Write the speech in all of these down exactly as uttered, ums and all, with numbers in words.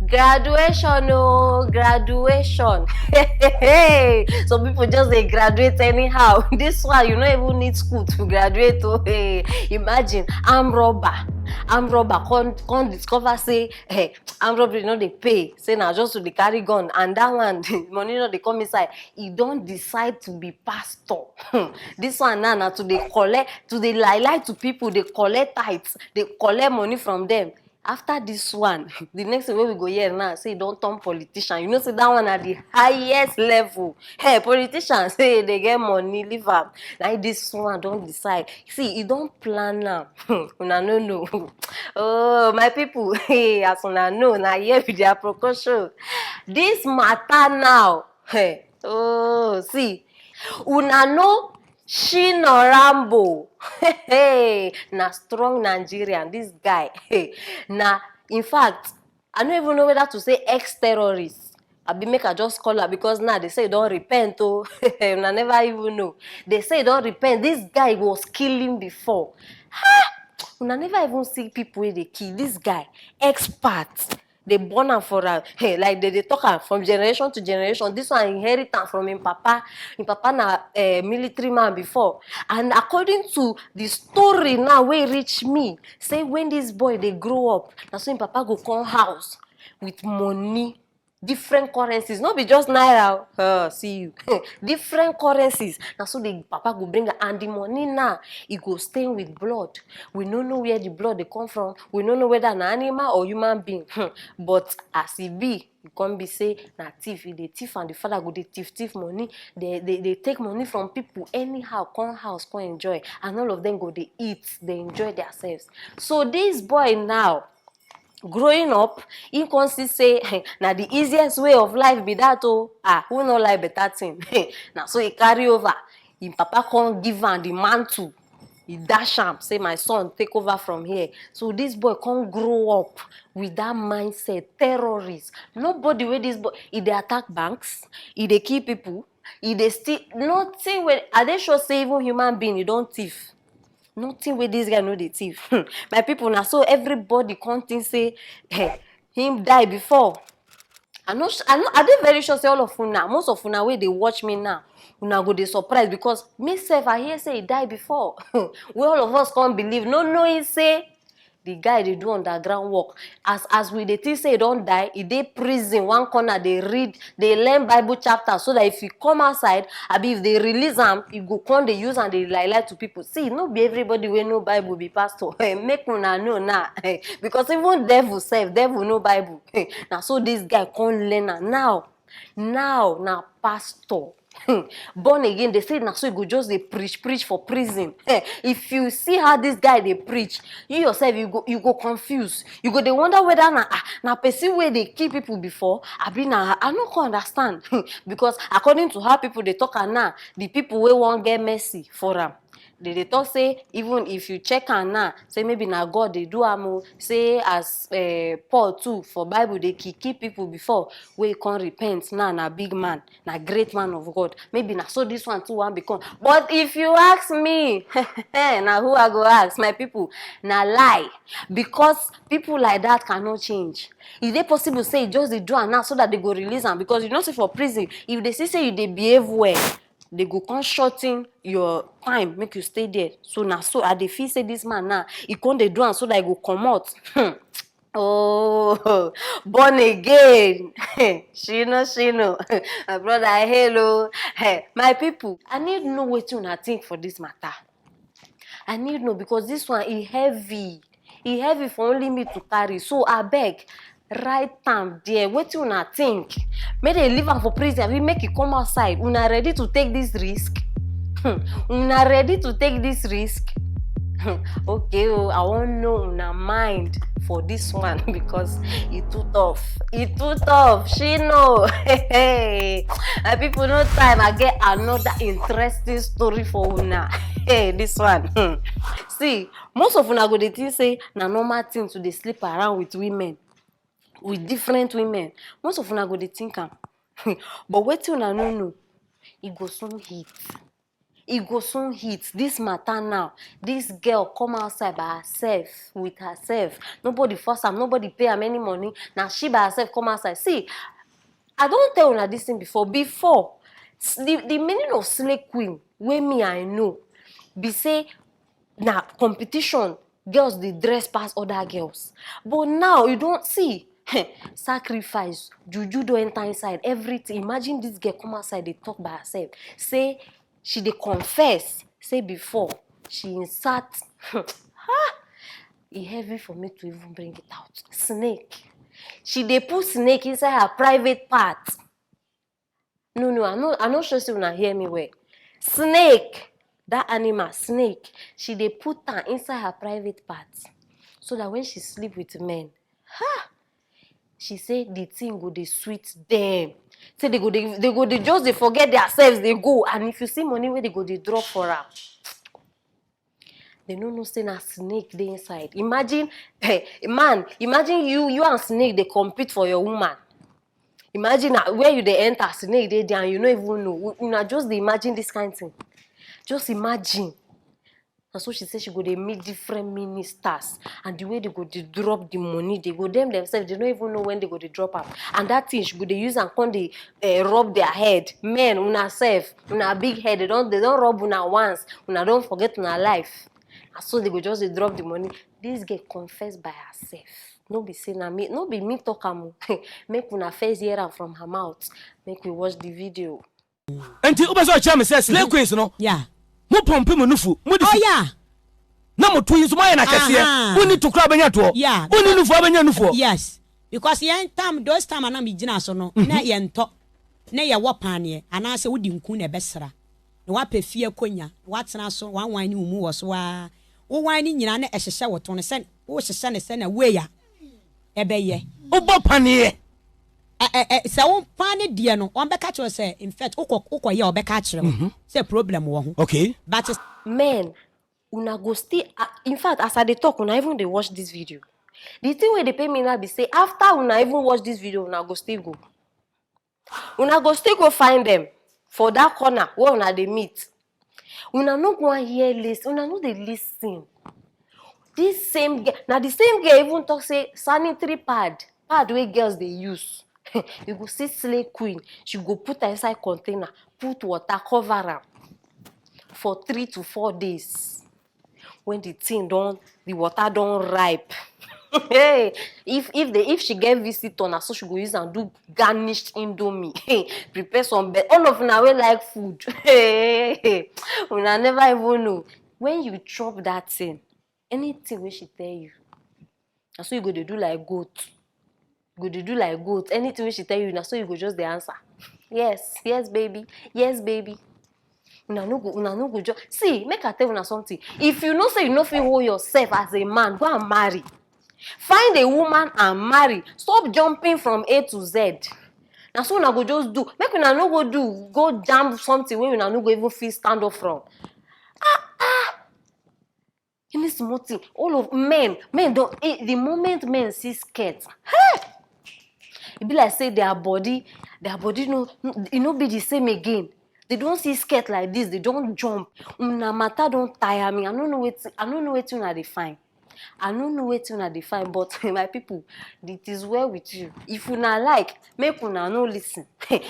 Graduation, oh, graduation. Some people just dey graduate anyhow. This one, you no even need school to graduate, oh. Hey, imagine, arm robber. Arm robber come, come discover say, hey, arm robbery no dey pay. Say na just to dey carry gun, and that one, money no dey come inside. E don decide to be pastor. This one now na to dey collect, to dey lie lie to people, dey collect tithes, dey collect money from them. After this one, the next thing wey we go hear now, say e don turn politician. You know say that one na the highest level. Hey, politician, say they get money, leave am. Na this one don decide. See, e don plan am. Una no know. Oh, my people, hey, as una know, na here be their precaution. This matter now, hey, oh, see, una know Shina Rambo. Hey, na strong Nigerian, this guy. Hey, na, in fact, I no even know whether to say ex-terrorist. I be make I just call her because now they say e don repent, oh. Una never even know. They say e don repent. This guy was killing before. Ha! Una never even see people wey dey kill. This guy, expert. They born am for am. Hey, like they, they talk am from generation to generation. This one inherit am from him papa. Him papa na, eh, military man before. And according to the story now wey reach me, say when this boy dey grow up, na so him papa go come house with money, different currencies, no be just naira o. Uh, see you. Different currencies. Na so the papa go bring am, and the money now, e go stain with blood. We no know where the blood dey come from. We no know whether na animal or human being. Hmm. But as e be, e come be say na thief e dey thief, and the father go dey thief thief money. They, they, they take money from people anyhow, come house, come enjoy, and all of them go dey eat, dey enjoy themselves. So this boy now, growing up, he come see say na the easiest way of life be that, oh. Ah, who no like better thing? Na so he carry over. Him papa come give am the mantle. He dash am, say, "My son, take over from here." So this boy come grow up with that mindset, terrorist. Nobody wey this boy, e dey attack banks, e dey kill people, e dey steal, nothing wey, I dey sure say even human being, e don thief. Nothing wey this guy no dey thief. My people, na so everybody come think say, eh, him die before. I no, I no, I dey very sure say all of una, most of una wey dey watch me now, una go dey surprise, because me sef, I hear say he die before. Wey all of us come believe, no knowing say the guy dey do underground work. As, as we dey think say he don die, he dey prison, one corner, dey read, dey learn Bible chapter, so that if he come outside, abi if they release am, he go come dey use am dey lie lie to people. See, no be everybody wey know Bible be pastor. Eh, make una know now. Eh, because even devil sef, devil know Bible. Eh, na so this guy come learn am. Now, now na pastor. Hmm. Born again, they say na so he go just dey preach, preach for prison. Eh, if you see how this guy dey preach, you yourself, you go, you go confuse. You go dey wonder whether na, ah, na person wey dey kill people before, abi na, I no come understand. Hmm. Because according to how people dey talk am now, the people wey wan get mercy for am, they dey talk say even if you check am now, say maybe na God dey do am o. Say as, eh, Paul too for Bible dey kill, kill people before, wey come repent now, na big man, na great man of God. Maybe na so this one too wan become. But if you ask me, na who I go ask, my people? Na lie. Because people like that cannot change. E dey possible say e just dey do am now so that they go release am, because you know say for prison, if they see say you dey behave well, they go come shorten your time, make you stay there. So na so I dey feel say this man now, he come dey do am so that he go comot. Hmm. Oh, born again. Shino, Shino. My brother, I hail o. Hey, my people, I need know wetin una think for this matter. I need know, because this one, e heavy. E heavy for only me to carry. So abeg, write am there. Wetin una think? Make they leave am for prison, abi make e come outside? Una ready to take this risk? Hmm. Una ready to take this risk? Hmm. Okay, oh, I wan know una mind for this one, because e too tough. E too tough. Shino. Hey, my people, no time. I get another interesting story for una. Hey, this one. Hmm. See, most of una go dey think say na normal thing to dey sleep around with women, with different women. Most of una go dey think am. But wetin una no know, e go soon hit. E go soon hit this matter now. This girl come outside by herself, with herself. Nobody force am, nobody pay am any money. Na she by herself come outside. See, I don tell una this thing before. Before, s- the, the meaning of slay queen wey me I know be say na competition, girls dey dress pass other girls. But now you don see, sacrifice, juju don enter inside, everything. Imagine this girl come outside dey talk by herself, say she dey confess say before she insert, ah, e heavy for me to even bring it out. Snake. She dey put snake inside her private part. No, no, I no, I no sure say una hear me well. Snake, that animal, snake, she dey put am inside her private part, so that when she sleep with men, ha, she say the thing go dey sweet them. Say they go dey, they go dey just dey forget themselves, dey go. And if you see money wey they go dey drop for am, they no know say na snake dey inside. Imagine, eh, man, imagine you, you and snake dey compete for your woman. Imagine, ah, where you dey enter, snake dey there and you no even know. U- Una just dey imagine this kind thing. Just imagine. And so she say she go dey meet different ministers, and the way they go dey drop the money, they go them themselves, they no even know when they go dey drop am. And that thing, she go dey use and come dey, eh, rub their head. Men, una self, una big head, they don, they don rub una once, una don forget una life. And so they go just dey drop the money. This girl confess by herself. No be say na me, no be me talk am o. Make una first hear am from her mouth. Make we watch the video. Nti wobɛ sɛ ɔkyerɛ me sɛ slay queens no, Yeah. mo pɔmpe mo nufu, mo de Oh si yeah. Na mo to yi nso mo ayɛ no akɛseɛ. Aha. Wonni to koraa bɛnya toɔ. Yeah. Wonni nufoɔ bɛnya nufoɔ. Yes. Because yɛn tam those time a na megyina so no na yɛntɔ na yɛwɔ paneɛ anaasɛ wodi nku na ɛbɛsra na wapɛ fie akonya na watena so wanwan ne wo mu wɔ so a wowan ne nyinaa na ɛhyehyɛ wo to no sɛ wohyehyɛ no sɛ na wei a ɛbɛyɛ Wobɔ paneɛ. Ɛ- ɛ- ɛ- sɛ wo paa ne deɛ no ɔmbɛka kyerɛ wo sɛ in fact wokɔ wokɔyɛ a ɔbɛka akyerɛ wo sɛ problem wɔ ho Okay. but Men, una go still, ah, in fact, as I dey talk, una even dey watch this video. The thing wey dey pain me now be say after una even watch this video, una go still go. Una go still go find them for that corner where una dey meet. Una no go wan hear list, una no dey listen. This same girl, na the same girl even talk say sanitary pad, pad wey girls dey use. You go see slay queen, she go put am inside container, put water, cover am for three to four days. When the thing don, the water don ripe. Hey, if if the if she get visitor, na so she go use am do garnished indomie. Hey, prepare some bed. All of una wey like food, hey, una never even know. When you chop that thing, anything wey she tell you, na so you go dey do like goat. You go dey do like goat. Anything wey she tell you, na so you go just dey answer. Yes, yes, baby. Yes, baby. Una no go, una no go just see. Make I tell una something. If you know say you no fit hold yourself as a man, go and marry. Find a woman and marry. Stop jumping from A to Z. Na so una go just do. Make una no go do, go jam something wey una no go even fit stand up from. Ah ah. Any small thing, all of men, men don, eh, the moment men see skirt, hey! E be like say their body, their body no, e no be the same again. They don see skirt like this, they don jump. Una matter don tire me. I no know wetin, I no know wetin una dey find. I no know wetin una dey find, but my people, it is well with you. If una like, make una no listen.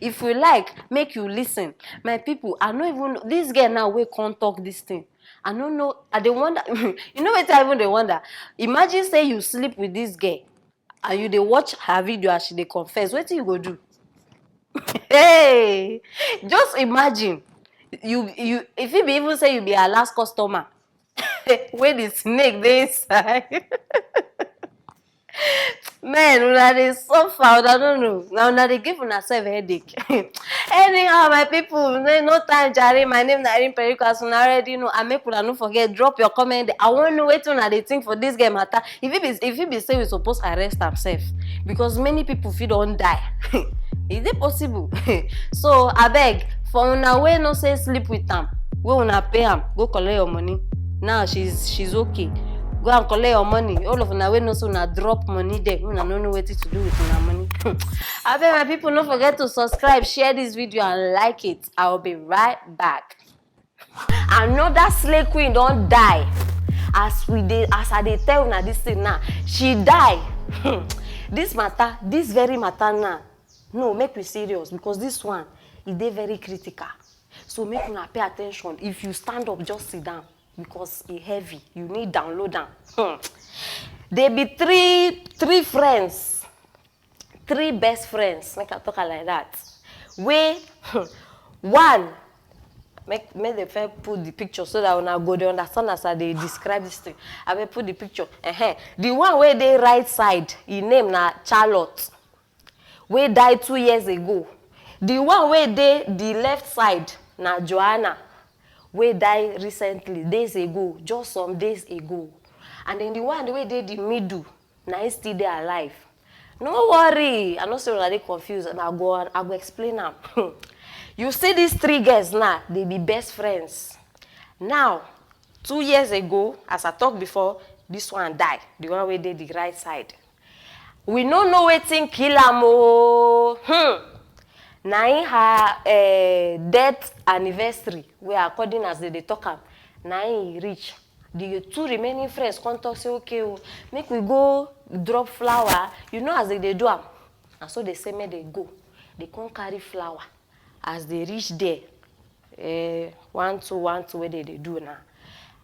If you like, make you listen. My people, I no even know this girl now wey come talk this thing. I no know. I dey wonder. You know wetin I even dey wonder? Imagine say you sleep with this girl and you dey watch her video as she dey confess. Wetin you go do? Hey, just imagine. You you if you be even say you be her last customer, wey the snake dey inside. Men, una dey suffer, una no know. Na una dey give una self headache. Anyhow, my people, no, no time jare. My name na Irene Perico, as una already know. And make una no forget, drop your comment. I wan know wetin una dey think for this girl matter. If it be, if it be say we suppose arrest am sef, because many people fit don die. Is it possible? So abeg, for una wey no say sleep with am, wey una pay am, go collect your money. Now she's she's okay. Go and collect your money. All of una wey know say una drop money there, una no know wetin to do with una money. Abeg, my people, no forget to subscribe, share this video and like it. I will be right back. Another slay queen don die. As we dey as I dey tell una this thing now, she die. This matter, this very matter now, no, make we serious, because this one, e dey very critical. So make una pay attention. If you stand up, just sit down, because e heavy. You need download am. Hmm. They be three three friends, three best friends, make I talk am like that. Wey one, make make dem first put the picture so that una go dey understand as I dey describe this thing. I will put the picture. Uh-huh. The one wey dey right side, im name na Charlotte, wey die two years ago. The one wey dey the left side na Joanna, wey die recently, days ago, just some days ago. And then the one wey dey the middle, na im still dey alive. No worry, I know say una dey confused, and I go I go explain am. You see these three girls now, they be best friends. Now, two years ago, as I talk before, this one die, the one wey dey the right side. We no know wetin kill am o. Hmm. Na im her uh, death anniversary, wey according as they dey talk am, na im e reach. The two remaining friends come talk say, okay o, make we go drop flower. You know as they dey do am. And so they say make they go. They come carry flower. As they reach there, eh, one two one two wey they dey do now.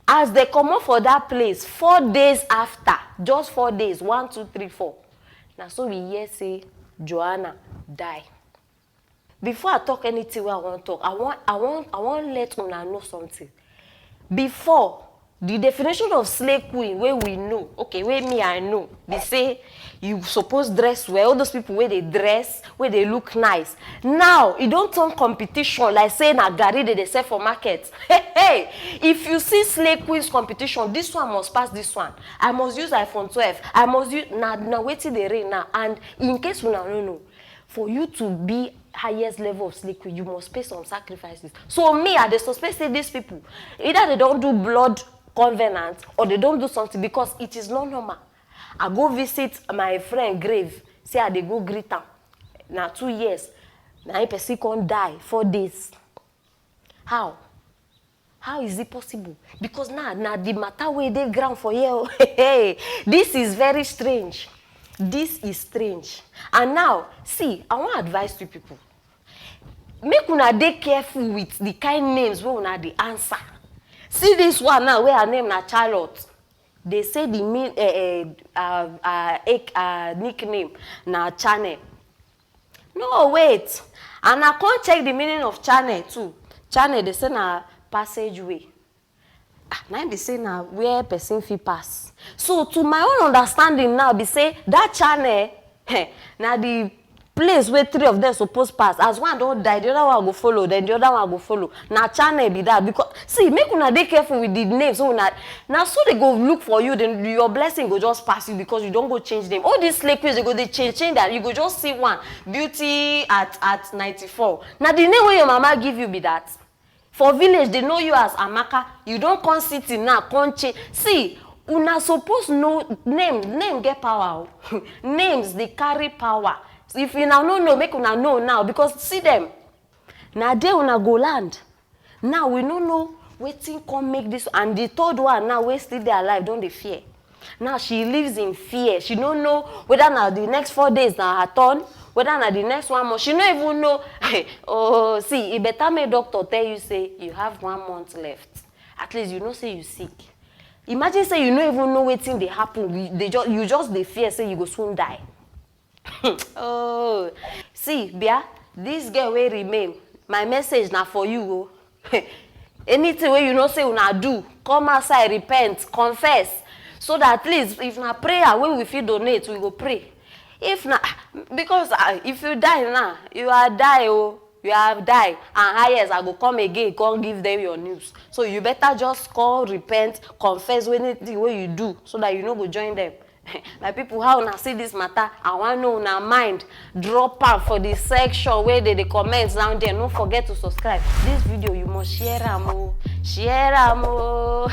As they comot for that place, four days after, just four days, one two three four, na so we hear say Joanna die. Before I talk anything wey I wan talk, I wan I wan I wan let una know something. Before, the definition of slay queen wey we know, okay, wey me I know, be say you suppose dress well. All those people wey dey dress, wey dey look nice. Now e don turn competition, like say na garri they dey sell for market. Hey, hey, if you see slay queens competition, this one must pass this one. I must use iPhone twelve. I must use na na wetin dey reign now. And in case una no know, for you to be highest level of slay queen, you must pay some sacrifices. So me, I dey suspect say these people, either they don do blood covenant or they don do something, because it is not normal. I go visit my friend grave, say I dey go greet am. Na two years, na im person come die four days. How? How is it possible? Because now na the matter wey dey ground for here o. Hey, this is very strange. This is strange. And now, see, I wan advise you people. Make una dey careful with the kind names wey una dey answer. See this one now, wey her name na Charlotte. They say the mean uh, uh, uh, uh, nickname na Channel. No, wait. And I come check the meaning of channel too. Channel, they say na passageway. Ah, na im be say na where person fit pass. So to my own understanding now be say that channel, eh, na the place where three of them suppose pass. As one don die, the other one go follow, then the other one go follow. Na channel be that, because see, make una dey careful with the names. So una na so they go look for you, then your blessing go just pass you because you don go change name. All these slay queens, they go dey change change that. You go just see one, Beauty at at ninety-four. Na the name wey your mama give you be that. For village, they know you as Amaka. You don come city now, come change. See, una suppose know name. Name get power o. Names dey carry power. If una no know, make una know now, because see them. Na there una go land. Now we no know wetin come make this, and the third one now wey still dey alive don dey fear. Now she lives in fear. She no know whether na the next four days na her turn, whether na the next one month. She no even know. Oh, see, e better make doctor tell you say you have one month left. At least you know say you sick. Imagine say you no even know wetin dey happen. You, they just, you just dey fear say you go soon die. Oh, see, Bia, this girl wey remain, my message na for you o. Anything wey you know say una do, come outside, repent, confess, so that at least if na prayer wey we fit donate, we go pray. If na because ah, if you die now, you are die o. You have die, and highest I go come again, come give them your news. So you better just call, repent, confess with anything wey you do, so that you no go join them. My people, how una see this matter? I wan know una mind. Drop am for the section where they dey comment down there. No forget to subscribe. This video, you must share am o. Share am o.